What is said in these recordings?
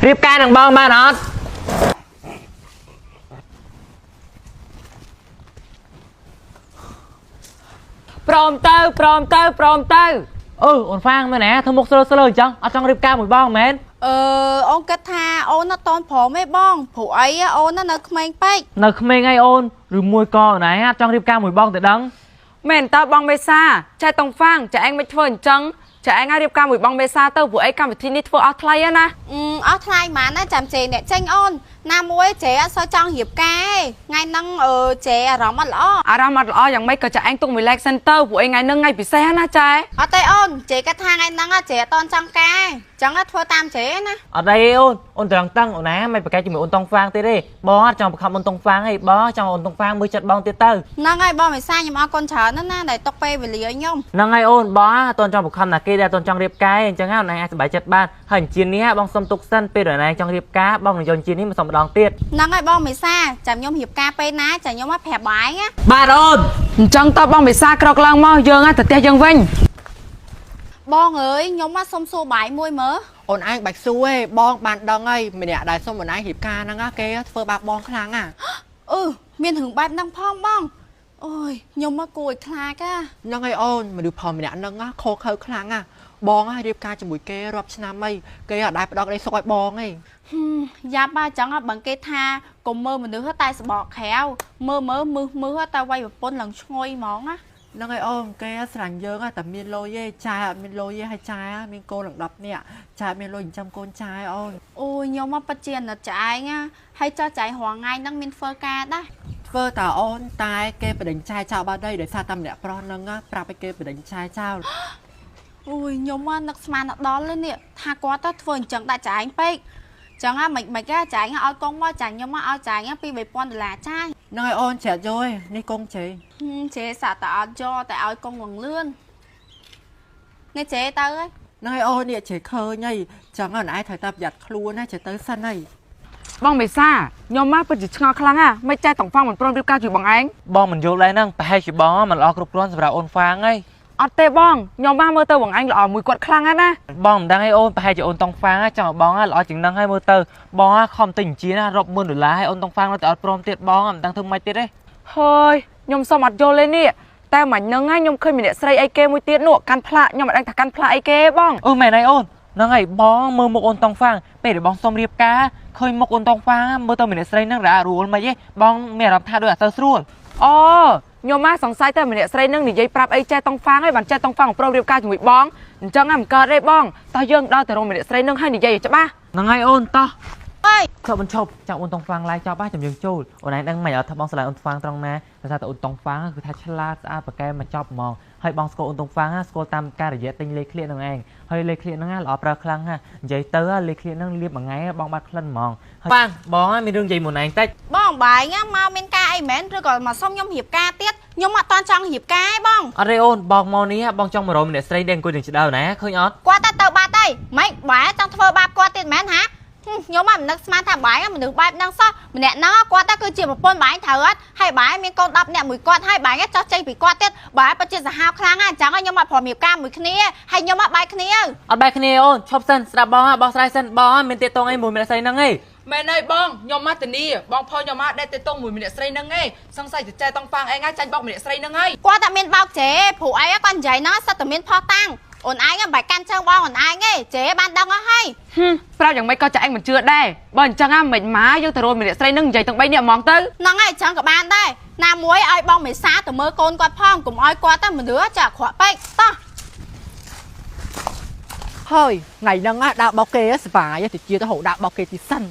រៀបការនឹងបងបានអត់ ព្រមទៅព្រមទៅព្រមទៅ អឺអូនហ្វាងមែនណាធ្វើមុខស្លើស្លើអញ្ចឹងអត់ចង់រៀបការមួយបងមែន អឺអូនគិតថាអូនអត់តន់ព្រមទេបងព្រោះអីអូននៅក្មេងពេក នៅក្មេងអីអូនឬមួយក៏អូនឯងអត់ចង់រៀបការមួយបងទៅដឹង មែនតើបងមេសាចែតុងហ្វាងចែឯងមិនធ្វើអញ្ចឹងចែឯងឲ្យរៀបការមួយបងមេសាទៅព្រោះអីកម្មវិធីនេះធ្វើអស់ថ្លៃណា អឺអស់ថ្លៃហ្មងណាចាំជេអ្នកចេញអូនណាមួយជេអត់សូវចង់រៀបការទេថ្ងៃហ្នឹងអឺជេអារម្មណ៍អត់ល្អ អារម្មណ៍អត់ល្អយ៉ាងម៉េចក៏ចែឯងទុកមួយឡែកសិនទៅព្រោះអីថ្ងៃហ្នឹងថ្ងៃពិសេសណាចែ អត់ទេអូនជេគិតថាថ្ងៃហ្នឹងជេអត់តន់ចង់ការទេអញ្ចឹងធ្វើតាមជេណា អត់អីអូនអូនត្រង់តឹងអូនណាមិនប្រកែកជាមួយអូនតុងហ្វាងទៀតទេបងអត់ចង់បង្ខំអូនតុងហ្វាងទេបងចង់អូនតុងហ្វាងមើលចិត្តបងទៀតទៅ ហ្នឹងហើយបងមេសាខ្ញុំអរគុណច្រើនណាស់ណាដែលຕົកពេលវេលាខ្ញុំ ហ្នឹងហើយអូនបងអត់ទាន់ចង់បង្ខំណាគេដែលអត់ទាន់ចង់រៀបការទេអញ្ចឹងអូនឯងអាចសប្បាយចិត្តបានហើយអញ្ជៀននេះបងសុំទុកសិនពេលអូនឯងចង់រៀបការបងនឹងយកអញ្ជៀននេះមកសុំម្ដងទៀត ហ្នឹងហើយបងមេសាចាំខ្ញុំរៀបការពេលណាចាំខ្ញុំមកប្រាប់បងឯងណា បាទអូន អញ្ចឹងតើបងមេសាក្រោកឡើងមកយើងទៅផ្ទះយើងវិញ បងអើយខ្ញុំមកសុំសួរបាយមួយមើល អូនឯងបាច់សួរទេបងបានដឹងហើយម្នាក់ដែលសុំអូនឯងរៀបការហ្នឹងណាគេធ្វើបាបបងខ្លាំងណា អឺមានរឿងបែបហ្នឹងផងបងអូយខ្ញុំមកគួរឲ្យខ្លាចអា ហ្នឹងហើយអូនមនុស្សប្រុសម្នាក់ហ្នឹងណាខូខើខ្លាំងណាបងហ่ะរៀបការជាមួយគេរាប់ឆ្នាំហើយគេអត់ដែលផ្ដល់ក្តីសុខឲ្យបងទេ ហឹមយ៉ាប់បាចឹងបើគេថាកុំមើលមនុស្សតែសបកក្រៅមើលមើលមឹសមឹសតែវាយប្រពន្ធឡើងឈ្ងុយហ្មងណា ហ្នឹងហើយអូនគេស្រឡាញ់យើងតែមានលុយទេចាយអត់មានលុយទេហើយចាយមានកូនឡើង10នាក់ចាយមានលុយចិញ្ចឹមកូនចាយអូន អូយខ្ញុំមកពិតជាអាណិតចែងណាហើយចោះចែងរាល់ថ្ងៃហ្នឹងមានធ្វើការដែរ ធ្វើតាអូនតែគេបដិញចាយចោលបាត់ដីដោយសារតែម្នាក់ប្រុសហ្នឹងប្រាប់ឲ្យគេបដិញចាយចោល អូយខ្ញុំមកនឹកស្មានដល់ដល់នេះថាគាត់ទៅធ្វើអញ្ចឹងដាក់ចែងពេកចឹងហ่ะមិនមិនគេចែងឲ្យកងមកចាញ់ខ្ញុំមកឲ្យចែង2 3000ដុល្លារចាយ ហ្នឹងហើយអូនច្រាតយល់នេះកងជេ ជេសាក់តែអត់យកតែឲ្យកងវងលឿននេះជេទៅហើយ ហ្នឹងហើយអូននេះជេឃើញហើយចឹងអូនឯងត្រូវតែប្រយ័ត្នខ្លួនណាជេទៅសិនហើយ បងមេសាខ្ញុំមកពិតជាឆ្ងល់ខ្លាំងណាមិនចែតុងហ្វាងមិនព្រមរៀបការជួយបងឯង បងមិនយល់ដែរហ្នឹងប្រហែលជាបងមិនល្អគ្រប់គ្រាន់សម្រាប់អូនហ្វាងហើយ អត់ទេបងខ្ញុំមកមើលទៅបងឯងល្អមួយគាត់ខ្លាំងណាស់ បងមិនដឹងអីអូនប្រហែលជាអូនតុងហ្វាងចង់ឲ្យបងល្អជាងហ្នឹងហើយមើលទៅបងខំទិញអញ្ជៀនរាប់ម៉ឺនដុល្លារហើយអូនតុងហ្វាងនៅតែអត់ព្រមទៀតបងមិនដឹងធ្វើម៉េចទៀតទេ ហើយខ្ញុំសុំអត់យល់ទេនេះតែមិញហ្នឹងខ្ញុំឃើញម្នាក់ស្រីអីគេមួយទៀតនោះកាន់ផ្លាកខ្ញុំអត់ដឹងថាកាន់ផ្លាកអីគេបង អឺមែនហើយអូនហ្នឹងហើយបងមើលមុខអូនតុងហ្វាងពេលដែលបងសុំរៀបការឃើញមុខអូនតុងហ្វាងមើលទៅម្នាក់ស្រីហ្នឹងរអាក់រអួលមិនហីបងមានអារម្មណ៍ថាដូចអត់សូវស្រួល អូខ្ញុំមកសង្ស័យតែម្នាក់ស្រីនឹងនិយាយប្រាប់អីចេះតុងហ្វាងហើយបានចេះតុងហ្វាងព្រមរៀបការជាមួយបងអញ្ចឹងមិនកើតទេបងតោះយើងដល់ទៅរកម្នាក់ស្រីនឹងហើយនិយាយឲ្យច្បាស់ ហ្នឹងហើយអូនតោះ ហើយ ឈប់បញ្ឈប់ចាំអូនតុងហ្វាងឡាយចប់ហ่ะចាំយើងចូលអូនឯងដឹងមិនអត់ថាបងស្រឡាញ់អូនហ្វាងត្រង់ណាដោយសារតែអូនតុងហ្វាងគឺថាឆ្លាតស្អាតប្រកែមកចប់ហ្មងហើយបងស្គាល់អូនតុងហ្វាងស្គាល់តាមការរយៈទិញលេខឃ្លៀកហ្នឹងឯងហើយលេខឃ្លៀកហ្នឹងល្អប្រើខ្លាំងហានិយាយទៅលេខឃ្លៀកហ្នឹងលាបមួយថ្ងៃបងបាត់ក្លិនហ្មងហើយហ្វាងបងមានរឿងនិយាយមួយឯងតិច បងបាយណាមកមានការអីមែនឬក៏មកសុំខ្ញុំរៀបការទៀតខ្ញុំអត់តន់ចង់រៀបការទេបង អត់ទេអូនបងមកនេះបងចង់មករកម្នាក់ស្រីដែលអង្គុយនឹងឆ្ដៅណាឃើញអត់ គាត់ទៅទៅបាត់ហើយម៉េចបាយចង់ធ្វើបាបគាត់ទៀតមែនហាខ្ញុំមកមិននឹកស្មានថាបាយមនុស្សបែបហ្នឹងសោះម្នាក់ហ្នឹងគាត់ទៅគឺជាប្រពន្ធបាយត្រូវអត់ហើយបាយមានកូន10នាក់មួយគាត់ហើយបាយចោះចេញពីគាត់ទៀតបាយពិតជាសាហាវខ្លាំងណាស់អញ្ចឹងខ្ញុំអត់ព្រមរៀបការមួយគ្នាហើយខ្ញុំអត់បាយគ្នា អត់បែកគ្នាអូនឈប់សិនស្ដាប់បងបោះស្រាយសិនបងមានទាក់ទងអីមួយម្នាក់ស្រីហ្នឹងឯង មែនហើយបងខ្ញុំមកធានាបងផលខ្ញុំមកដែលទៅតងមួយម្នាក់ស្រីហ្នឹងឯងសង្ស័យតែចែតុងហ្វាងឯងចាញ់បោកម្នាក់ស្រីហ្នឹងហើយ គាត់តែមានបោកជេព្រោះអីគាត់និយាយហ្នឹងសិតតែមានផុសតាំងអូនឯងមិនបាច់កាន់ជើងបងអូនឯងទេជេបានដឹងអស់ហើយ ប្រាប់យ៉ាងម៉េចក៏ចាឯងមិនជឿដែរបើអញ្ចឹងមិនម៉ាយើងទៅរកម្នាក់ស្រីហ្នឹងនិយាយទាំង3នាក់ហ្មងទៅ ហ្នឹងហើយអញ្ចឹងក៏បានដែរណាមួយឲ្យបងមេសាទៅមើលកូនគាត់ផងកុំឲ្យគាត់ទៅមនុស្សចាអាក្រក់ពេកតោះ ហើយថ្ងៃហ្នឹងដើរបោកគេសបាយទៅជាទៅហៅដាក់បោកគេទីសិន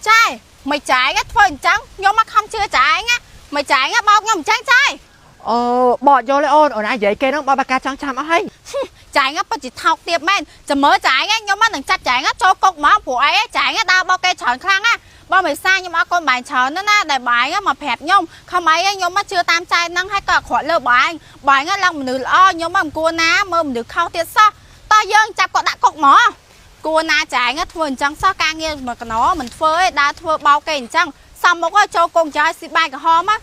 ចែមិនចែងធ្វើអញ្ចឹងខ្ញុំមកខំជឿចែងណាមិនចែងបោកខ្ញុំអញ្ចឹងចែ អឺបកយល់ទេអូនអូនឯងនិយាយគេហ្នឹងបកបាការចង់ចាំអស់ហើយ ចែងពិតជាថោកទាបមែនចាំមើលចែងខ្ញុំមកនឹងចាត់ចែងចូលគុកហ្មងព្រោះអីចែងដើរបោកគេច្រើនខ្លាំងណាបងមេសាខ្ញុំអរគុណបាយច្រើនណាស់ណាដែលបាយមកប្រាប់ខ្ញុំខំអីខ្ញុំមកជឿតាមចែហ្នឹងហើយក៏អាក្រក់លើបាយបាយឡើងមនុស្សល្អខ្ញុំមកមិនគួរណាមើលមនុស្សខុសទៀតសោះតោះយើងចាប់គាត់ដាក់គុកហ្មងគួរណាចែងធ្វើអញ្ចឹងសោះការងារមកកណោមិនធ្វើទេដើរធ្វើបោកគេអញ្ចឹងសំមុខចូលគុកចោលស៊ីបាយក្រហមណា